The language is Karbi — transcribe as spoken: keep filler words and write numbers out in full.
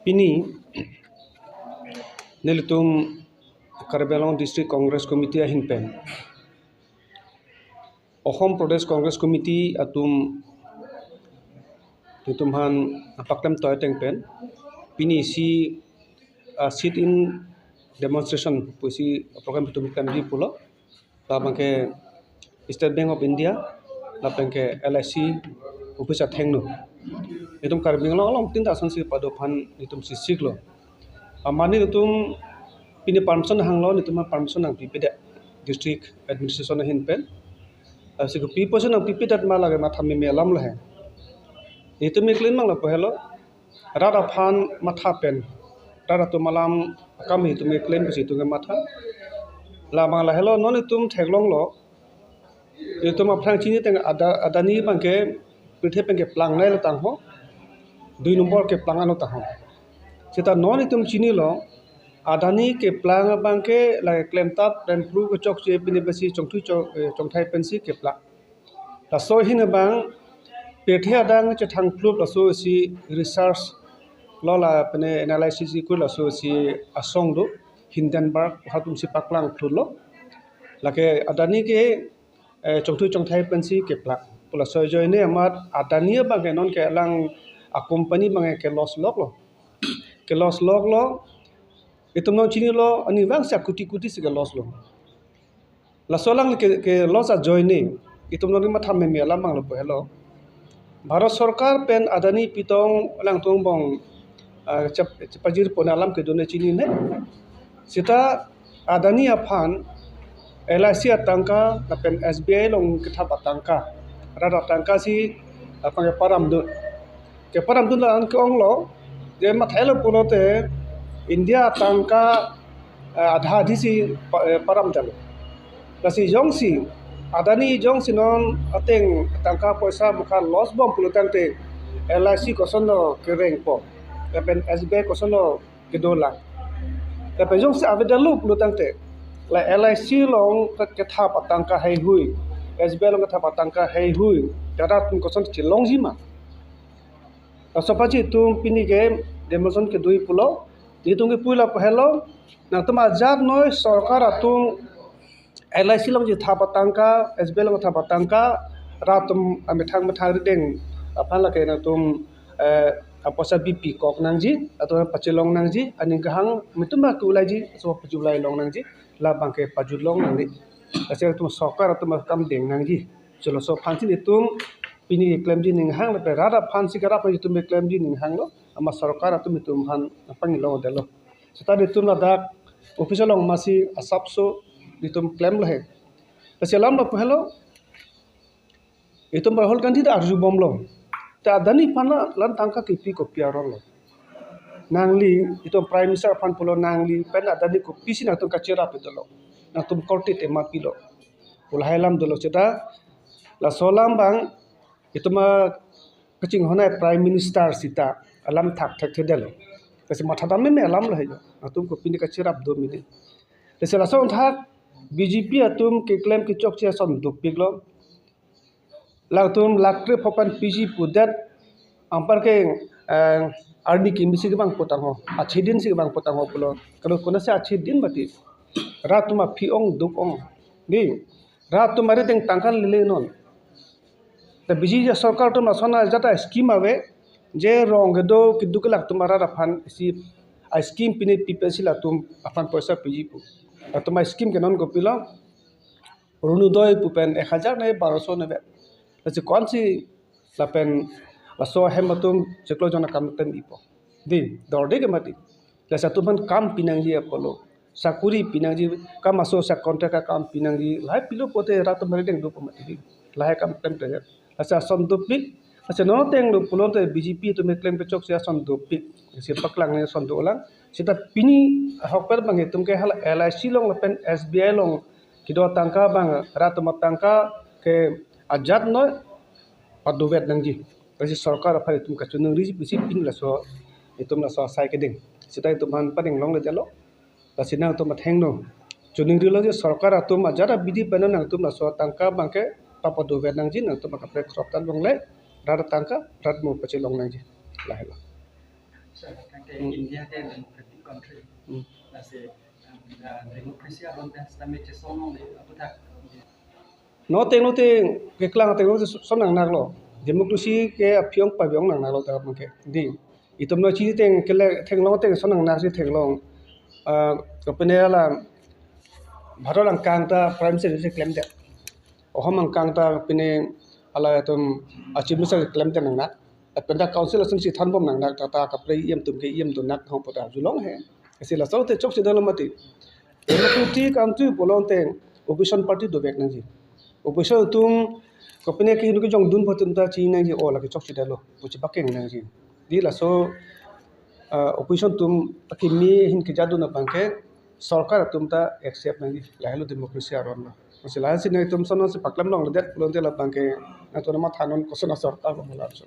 Pini nelitum Karbi Anglong District Congress Committee ahin pen Assam Pradesh Congress Committee atum, itum aphan paklem toi ateng pen pini isi, ah, sit-in demonstration pusi program itum klemji pulo. Labangke State Bank of India, labangke L I C office athengno. Itum Karbi Anglong along tin ta asonsi pado aphan itum sisiklo. Amat nelitum pini permission hanglo, nelitum permission nangpipedet district administration ahin pen. Lasi kopi permission nangpipedet ma lake matha meme alam lo he. Nelitum keklem abang lapu helo, rat aphan matha pen, rat atum alam akam itum keklem pusi itum kematha. Labang lahelo, non itum theklonglo, itum aphrang chini ateng Ada-, Adani abangke pirthe pen keplang nai lo tangho, dui nombor keplang anlo tangho. Seta non itum chinilo, Adani keplang abangke la klemtap, klemphru kechokche pine besi chongthui chong-, eh, chongthai pensi keplang. Laso ahin abang pirthe adang chethang phlup laso isi research lo, la pine analysis ikut laso isi asong do, Hindenburg atum si paklang phlulo. Lake Adani ke, eh, chongthui chongthai pensi keplang. Pu laso ajoine amat Adani abangke non ke alang a company abangke loss loklo. Ke loss loklo. Itum non chinilo, arnivang si kuti kuti si ke loss lo. Laso alang ke, ke loss ajoine itum non matha meme alam abang lapu helo, Bharat Sorkar pen Adani pitong alangtum angbong, ah, chep-, chepajir pon alam kedo ne chinine. Seta Adani aphan L I C atangka lapen S B I along kethap atangka, rat atangka si aphan keparamdun. Keparamdun la-an ke-onglo, je mathailo pulote India atangka, eh, adha adhi si pa-, eh, paramdunlo. Lasi jongsi Adani jongsi non ateng tangka poisa mukha loss bom pulo tangte L I C kosonlo kerengpo, lapen S B I kosonlo kedolang. Lapen jongsi avedetlo pulo tangte la L I C along kethap atangka heihui, S B I along kethap atangka heihui, rat atum koson chelongji ma? Laso apotsi itum pini ke demonstration kedo pulo, itum kepu lapu helo, nangtum ajat noi sorkar atum L I C along chethap atangka, S B I along thap atangka, rat atum amethang methang rideng aphan lake nangtum, eh, apoisa bipikok nangji, atum pachelong nangji, aning kehang itum ma ke ulaiji, so pajulai long nangji, labangke pajut long nangji. Lasi itum sorkar atum akam deng nangji. Cholo, laso aphansi itum pini klemji aning hang, lapen rat aphansi kerap itum klemji aning hanglo, amat sorkar atum itum aphan pangilong detlo. Seta itum ladak office along masi asapso itum klemlo he. Lasi alam lapu helo, itum Rahul Gandhi ta arju bomlo, ta Adani aphan la-an tangka kepi kopi aron lo? Nangli, itum Prime Minister aphan pulo, nangli pen Adani kopisi nangtum kacherap detlo, nangtum korte tema pilo, pu lahai alam dolo. Seta laso alam abang itum akachinghon ai Prime Minister sita alam thakthak thedetlo. Lasi matha dam meme alam lo he, nangtum kopine kacherap do mene. Lasi lason thak B J P atum keklem kechokche ason dopiklo. Latum lakh krepho pen piji pudet, anparke, eh, arni kimi si kevang potang ho, achedin si kevang potang ho pulo. Kalau konatsi achedin mati, rat atum aphi ong duk ong. Di, rat atum arideng tangka lele non. Ta B J P sorkar atum lason ajat a scheme ave, je rong kedo keduk kelak atum arat aphan isi a scheme pine pipe si latum aphan poisa piji pu. Latum a scheme ke non kopilo, Orunodoi pu pen ek hajar ne baroso ne vet. Lasi konatsi lapen laso ahem atum chiklo jon akam tem ipo? Di, dorde ke mati. Lasi latum aphan kam pinangji apotlo, sakuri pinangji, kam aso sa contract akam pinangji, lahai pilo pote rat atum arideng dopo mati di. Lahai kam tem te. Lasi ason dopik, lasi non ateng lo pulote B J P atum keklem kechokche ason dopik. Lasi paklang ne ason dolang. Seta pini ahokpet abang itum ke hala L I C along lapen S B I along kedo tangka abang, rat atum atangka ke ajat noi padovet nangji. Lasi sorkar aphan itum kachiningriji pusi pini laso itum laso asai kedeng. Seta itum aphan paning longledetlo. Lasi nangtum athengno chiningrilo je sorkar atum ajat abidi pen nangtum laso tangka abangke papadovet nangji, nangtum akaprek kroptan longle, rat atangka rat mo pachelong nangji. Lahelo. Sir, tangte Hmm. India ke democratic country. Hmm. Lasi, um, uh, democracy aron pen sitame chesong nong le aputhak. No teng no teng keklang teng no teng son nang naklo. Democracy ke aphi-ong pabi-ong nang naklo ta abangke. Di. Itum no chi teng kele theklong teng son nang nak si theklong. Ah, kapine la Bharat angkang ta Prime Minister si klemdet. Ohom angkang ta pine ala itum a Chief Minister klemdet nang nak. Lapen ta council ason si thanbom nang nak ta, ta kaprek E M atum ke E M dun nak hong puta arjulong he. Lasi laso te chokchedetlo mati. Democratic country pulote opposition party dovek nangji. Opposition atum kapine ke hinu kejongdun pu atum ta chinine nangji, o lake chokchedetlo pu chepakeng nangji. Di laso, ah, opposition atum akimi ahin kejadun abangke sorkar atum ta accept nangji, lahelo democracy aron lo. Lasi lahensi nangtum son si paklem longledet pulote labangke nangtum mathanon koson asorkar lo mala so.